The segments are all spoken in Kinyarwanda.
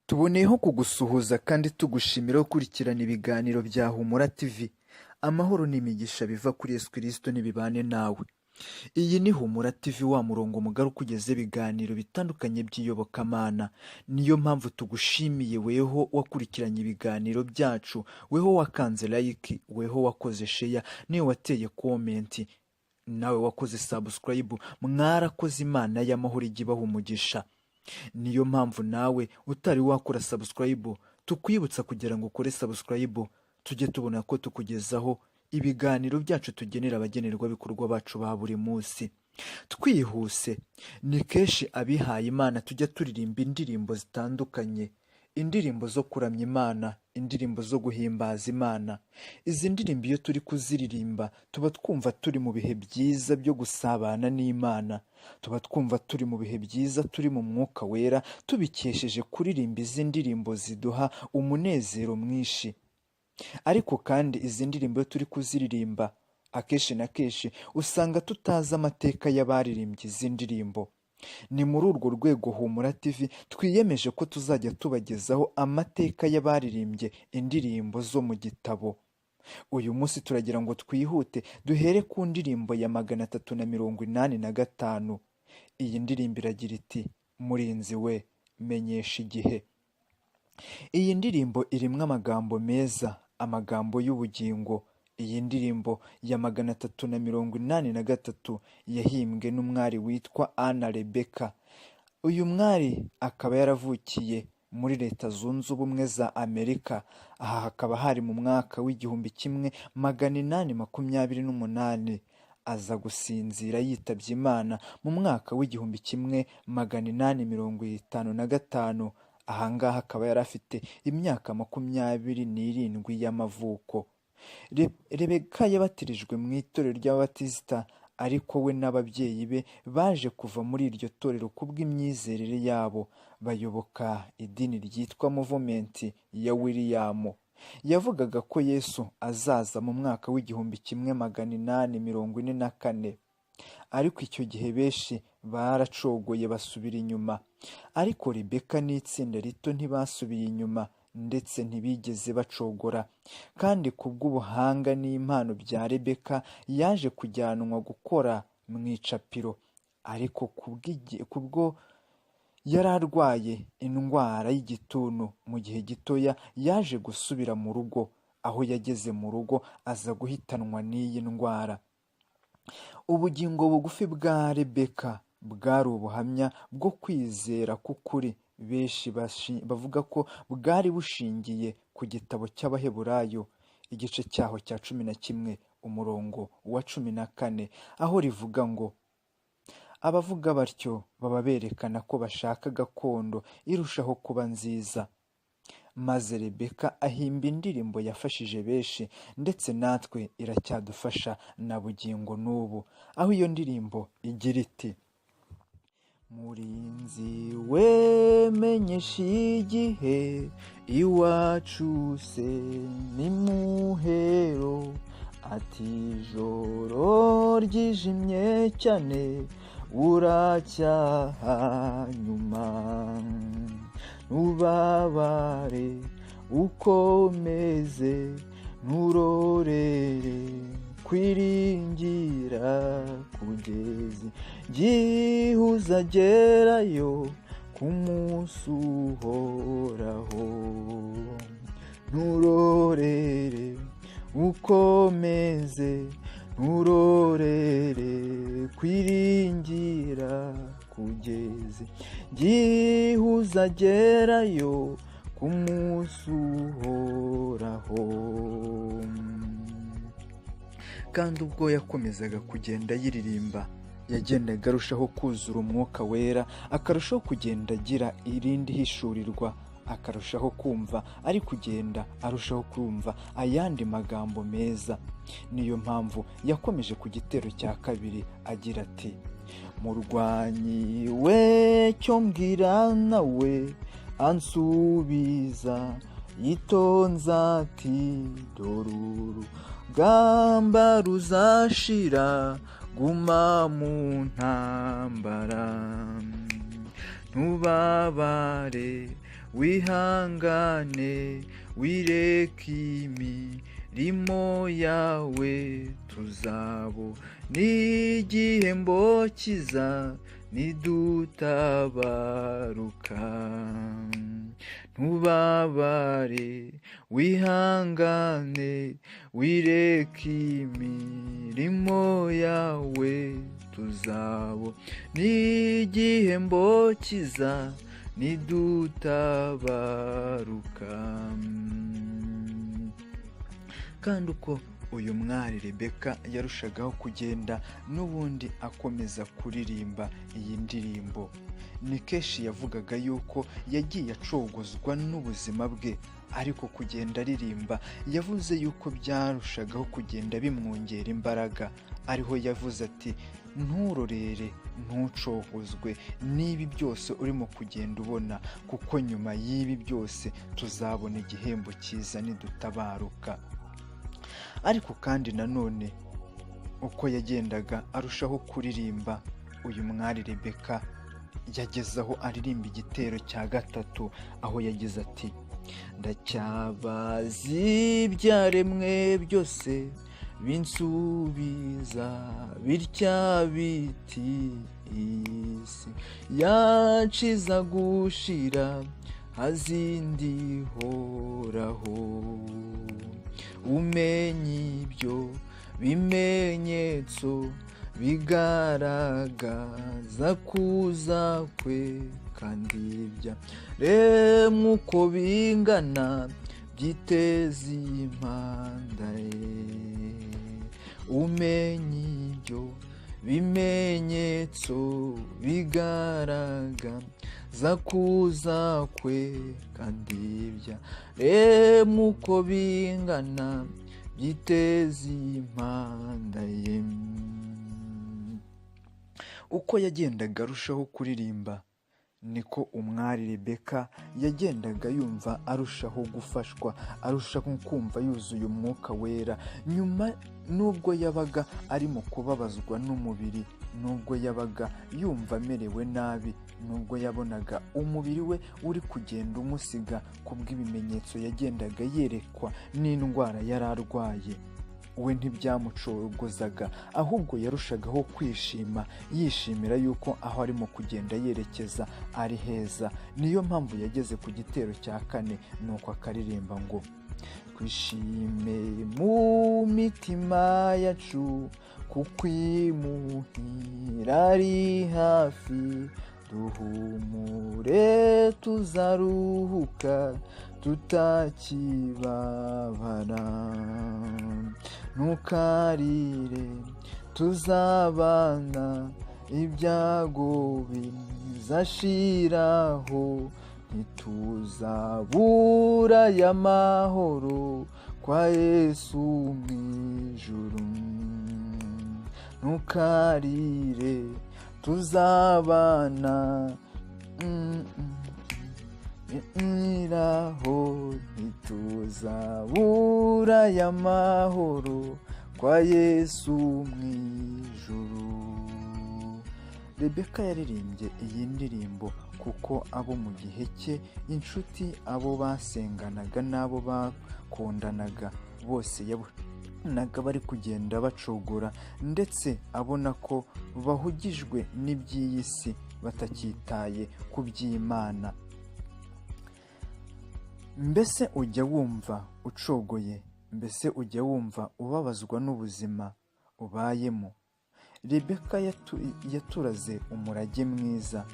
Tuboneyeho kugusuhuza kandi tugushimira gukurikirana ibiganiro bya Humura TV. Amahoro n'imigisha biva kuri Yesu Kristo nibibane nawe. Iyi ni Humura TV, wa murongo mugari ukugeza ibiganiro bitandukanye by'iyobokamana. Niyo mpamvu tugushimiye weho wakurikiranye ibiganiro byacu, weho wakanze like, weho wakoze share, niyo wateye comment, nawe wakoze subscribe. Mwarakoze, Imana y'amahoro ijya ibaha umugisha. Niyo mpamvu nawe utari wakora subscribe tukwibutsa kugira ngo ukore subscribe, tujye tubona ko tukugezaho ibiganiro byacu tugenera abagenerwabikorwa bacu ba buri munsi. Twihuse, ni kenshi abihaye Imana tujya turirimba indirimbo zitandukanye, indirimbo zo kuramya Imana, indirimbo zo guhimbaza Imana. Izi ndirimbo iyo turi kuziririmba tuba twumva turi mu bihe byiza byo gusabana n'Imana, tuba twumva turi mu bihe byiza, turi mu mwuka wera, tubikesheje kuririmba izi ndirimbo ziduha umunezero mwinshi. Ariko kandi izi ndirimbo iyo turi kuziririmba, akenshi na kenshi usanga tutazi amateka y'abaririmbye izi ndirimbo. Ni muri urwo rwego Humura TV twiyemeje ko tuzajya tubagezaho amateka y'abaririmbye indirimbo zo mu gitabo. Uyu munsi turagira ngo twihute duhere ku ndirimbo ya 385. Iyi ndirimbo iragira iti: "Murinzi we, menyesha igihe." Iyi ndirimbo irimo amagambo meza, amagambo y'ubugingo. Iyi ndirimbo ya 383 yahimbwe n'umwari witwa Anna Rebecca. Uyu mwari akaba yaravukiye muri Leta Zunze Ubumwe za Amerika. Aha hakaba hari mu mwaka w'1828. Aza gusinzira yitabye Imana mu mwaka w'1855. Ahangaha akaba yari afite imyaka 27 y'amavuko. Rebeka yabatirijwe mu itorero ry'Ababatisita, ariko we n'ababyeyi be baje kuva muri iryo torero kubw'imyizerere yabo, bayoboka idini ryitwa Movement ya William. Yavugaga ko Yesu azaza mu mwaka w'1844, ariko icyo gihe benshi baracogoye basubira inyuma. Ariko Rebeka n'itsinda rito ntibasubiye inyuma, ndetse ntibigeze bacogora. Kandi kubw'ubuhanga n'impano bya Rebeka yaje kujyanwa gukora mu icapiro, ariko kubwo yari arwaye indwara y'igituntu, mu gihe gitoya yaje gusubira mu rugo. Aho yageze mu rugo aza guhitanwa n'iyi ndwara. Ubugingo bugufi bwa Rebeka bwari ubuhamya bwo kwizera k'ukuri benshi bavuga ko bwari bushingiye ku gitabo cy'Abaheburayo, igice cyaho cya 11 umurongo wa 14, aho rivuga ngo: "Abavuga batyo baba berekana ko bashaka gakondo irushaho kuba nziza." Maze Rebeka ahimba indirimbo yafashije benshi, ndetse natwe iracyadufasha na bugingo n'ubu, aho iyo ndirimbo igira iti: "Murinzi we, menyesha igihe, iwacu se ni muhero." Ati: "Ijoro ryijimye cyane, buracyaha nyuma. Ntubabare, ukomeze, nturorere kwiringira, kugeza igihe uzagerayo ku munsi uhoraho. Nturorere, ukomeze, nturorere kwiringira, kugeza igihe uzagerayo ku munsi uhoraho." Kandi ubwo yakomezaga kugenda yiririmba, yagendaga arushaho kuzura umwuka wera, akarushaho kugenda agira irindi hishurirwa, akarushaho kumva ari kugenda arushaho kumva ayandi magambo meza. Niyo mpamvu yakomeje ku gitero cya kabiri agira ati: "Murwanyi we, cyo mbwira." Nawe ansubiza yitonze ati: "Dore urugamba ruzashira, guma mu ntambara, ntubabare." wihangane, wireke imirimo yawe, tuzabona igihembo cyiza nidutabaruka. Ntubabare, wihangane, wireke imirimo yawe, tuzabona igihembo cyiza nidutabaruka. Kandi uko uyu mwari Rebeka yarushagaho kugenda n'ubundi akomeza kuririmba iyi ndirimbo, ni kenshi yavugaga yuko yagiye acogozwa n'ubuzima bwe, ariko kugenda aririmba yavuze yuko byarushagaho kugenda bimwongera imbaraga. Ariho yavuze ati nturorere, ntucogozwe n'ibi byose urimo kugenda ubona, kuko nyuma y'ibi byose tuzabona igihembo cyiza nidutabaruka. Ariko kandi nanone uko yagendaga arushaho kuririmba, uyu mwari Rebeka yageze aho aririmba igitero cya gatatu, aho yagize ati ndacyabazi ibyaremwe byose binsubiza bitya biti, isi yaciza gushira hazindi horaho. Umenye ibyo bimenyetso bigaragaza kuza kwe, kandi ibyaremwe uko bingana byiteze impanda ye. Umenye ibyo bimenyetso bigaragaza kuza kwe, kandi ibyaremwe uko bingana byiteze impanda ye. Uko yagendaga arushaho kuririmba, niko umwari Rebeka yagendaga yumva arushaho gufashwa, arushaho kumva yuzuye umwuka wera. Nyuma nubwo yabaga arimo kubabazwa n'umubiri, nubwo yabaga yumva amerewe nabi, nubwo yabonaga umubiri we uri kugenda umusiga kubw'ibimenyetso yagendaga yerekwa n'indwara yari arwaye, we ntibyamucogozaga, ahubwo yarushagaho kwishima, yishimira yuko aho arimo kugenda yerekeza ari heza. Niyo mpamvu yageze ku gitero cya kane, nuko akaririmba ngo twishime mu mitima yacu, kuko imuhira ari hafi, duhumure tuzaruhuka tutakibabara. Ntukarire tuzabana, ibyago bizashiraho, ntituzabura y'amahoro kwa Yesu mu ijuru. Ntukarire tuzabana, iraho, ntituzabura y'amahoro kwa Yesu mu ijuru. Rebeka yaririmbye iyi ndirimbo kuko abo mu gihe cye, inshuti, abo basenganaga n'abo bakundanaga bose yabonaga bari kugenda bacogora, ndetse abona ko bahugijwe n'iby'iyi si batakitaye ku by'Imana. Mbese ujya wumva ucogoye? Mbese ujya wumva ubabazwa n'ubuzima ubayemo? Rebeka yaturaze umurage mwiza,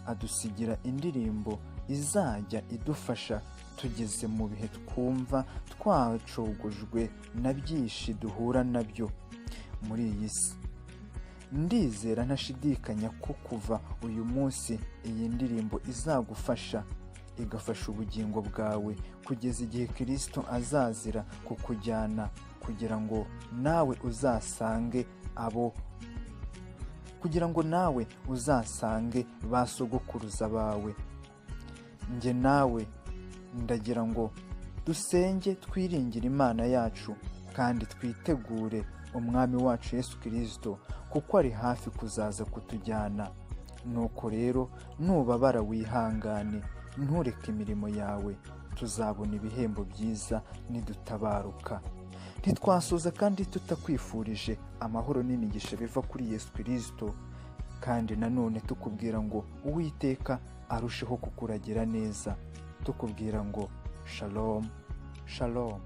adusigira indirimbo izajya idufasha tugeze mu bihe twumva twacogojwe na byinshi duhura nabyo muri iyi si. Ndizera ntashidikanya ko kuva uyu munsi iyi ndirimbo izagufasha, igafasha ubugingo bwawe kugeza igihe Kristo azazira kukujyana, kugira ngo nawe uzasange abo, kugira ngo nawe uzasange ba sogokuruza bawe. Njye nawe ndagira ngo dusenge, twiringire Imana yacu, kandi twitegure Umwami wacu Yesu Kristo, kuko ari hafi kuzaza kutujyana. Nuko rero nubabara wihangane, Ntureke imirimo yawe, tuzabona ibihembo byiza nidutabaruka. Ntitwasoza kandi tutakwifurije amahoro n'imigisha biva kuri Yesu Kirisito, kandi nanone tukubwira ngo Uwiteka arusheho kukuragira neza, tukubwira ngo shalom shalom.